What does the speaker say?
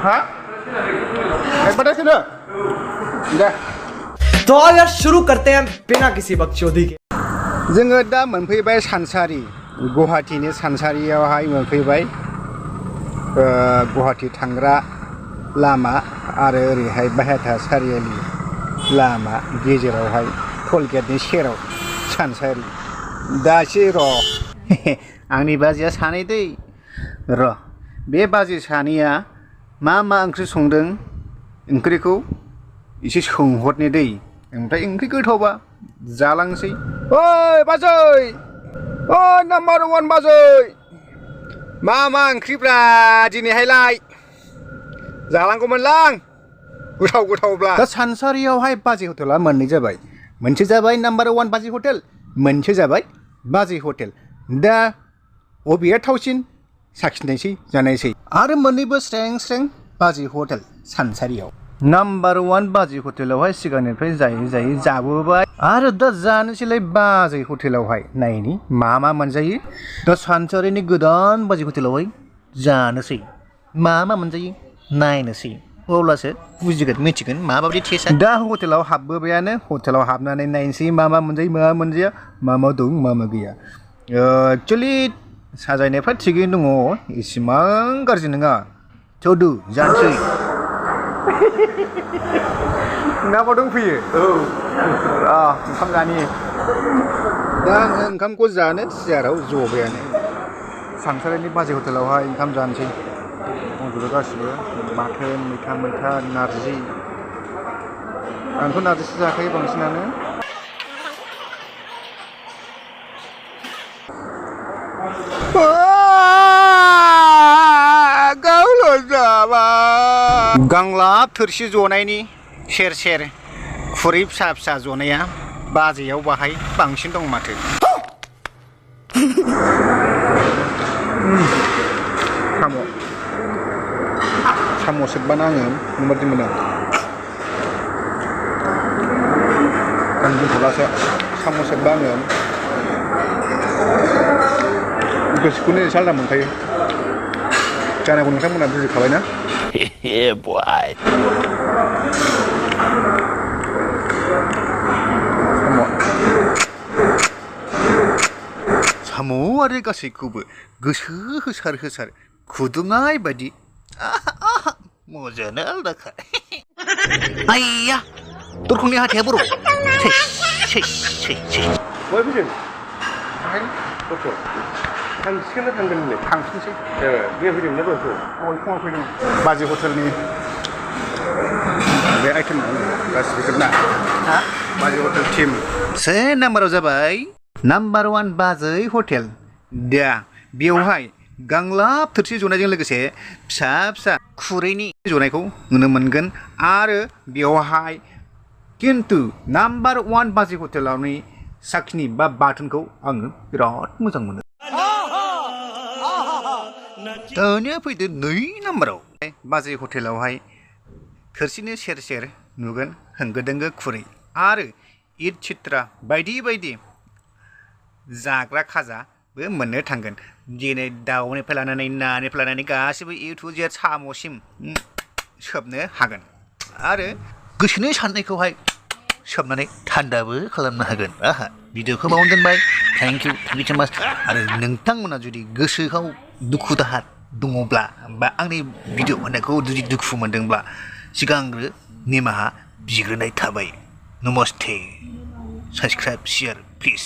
हाँ एक बड़ा सुनो दे तो यार शुरू करते हैं बिना किसी बकचोदी के जोङो दा मोनफैबाय सानसारि गुवाहाटीनि सानसारियावहाय मोनफैबाय गुवाहाटी थांग्रा लामा आरो ओरैहाय बाहेथा सारियालि लामा गेजेरावहाय टल गेटनि सेराव सानसारि दासो र' आंनि बाजैया सानै दै र' बे बाजै सानैया मा ओंख्रि संदों ओंख्रिखौ एसे सोंहरनि दै ओमफ्राय ओंख्रि गोथावबा जालांसै ओइ बाजै ओइ नाम्बार 1 बाजै मा ओंख्रिब्रा दिनैहायलाय जालांगौमोनलां गोथावब्ला दा सानसारियावहाय बाजै हटेला मोननै जाबाय मोनसे जाबाय नाम्बार 1 बाजै हटेल मोनसे जाबाय बाजै हटेल दा अबेया थावसिन साखिनायसै जानायसै आरो मोननैबो स्रें बाजै हटेल सानसारियाव नाम्बार 1 बाजै हटेलावहाय सिगांनिफ्राय जायै जाबोबाय आरो दा जानोसैलाय बाजै हटेलावहाय नायनि मा मोनजायो दा सानसारिनि गोदान बाजै हटेलावहाय जानोसै मा मोनजायो नायनोसै अब्लासो बुजिगोन मिथिगोन माबायदि टेस्टआ दा हटेलाव हाबबोबायानो हटेलाव हाबनानै नायनोसै मा मोनजायो मा मोनजाया मा दं मा गैया एक्चुअलि साजायनायफ्रा थिगैनो दङ इसिबां गाज्रि नङा थौदु जानोसै नामा दंफैयो औ ओंखाम जानि दा आङो ओंखामखौ जानो सियाराव जबायानो सानसारिनि बाजै हटेलावहाय ओंखाम जानोसै दंजोबो गासिबो बाथोन मैथा नारजि आंथ' नारजिसो जाखायो बांसिनानो गांलाब थोरसि जनायनि सेर खुरै फिसा जनाया बाजैयाव बाहाय बांसिन दं माथो साम' सोबबानो आङो माबायदि मोनो आं दोनथ'लासो साम' सोबबा आङो गोसोखौनो एसे आलदा मोनखायो जानांगौ नोंथांमोना बुजिखाबायना साम' आरो गासैखौबो गोसो होसार खुदुंनाय बायदि मजानो आलदाखा आइया दरखंनि हाथाया बर' बय फैदों थांसिगोन ना थांगोन नोंलाय थांफिनसै बे फैदों ना दरखौ फुङाव फैदों बाजै हटेलनि बे आइटेम गासिबो ना बाजै हटेल टिम से नाम्बाराव जाबाय नाम्बार 1 बाजै हटेल दा बेवहाय गांलाब थोरसि जनायजों लोगोसे फिसा खुरैनि जनायखौ नुनो मोनगोन आरो बेवहाय किन्तु नाम्बार 1 बाजै हटेलावनि साखनि बा बाथोनखौ आङो बिराद मोजां मोनो दानिया फैदो 2 नाम्बाराव बाजै हटेलावहाय थोरसिनि सेर नुगोन होंगो दोंगो खुरै आरो इद चित्रा बायदि जाग्रा खाजाबो मोननो थांगोन दिनै दाउनिफ्राय लानानै नानिफ्राय लानानै गासिबो ए टु जेड साम'सिम सोबनो हागोन आरो गोसोनि साननायखौहाय सोबनानै थान्दाबो खालामनो हागोन आहा भिडिअखौ बावनो दोनबाय थेंक इउ सो माच आरो नोंथांमोना जुदि गोसोआव दुखु दाहा दङब्ला बा आंनि भिडिअ होनायखौ जुदि दुखु मोनदोंब्ला सिगांग्रो निमाहा बिग्रोनाय थाबाय नमस्ते साबस्क्राइब शेयार प्लिज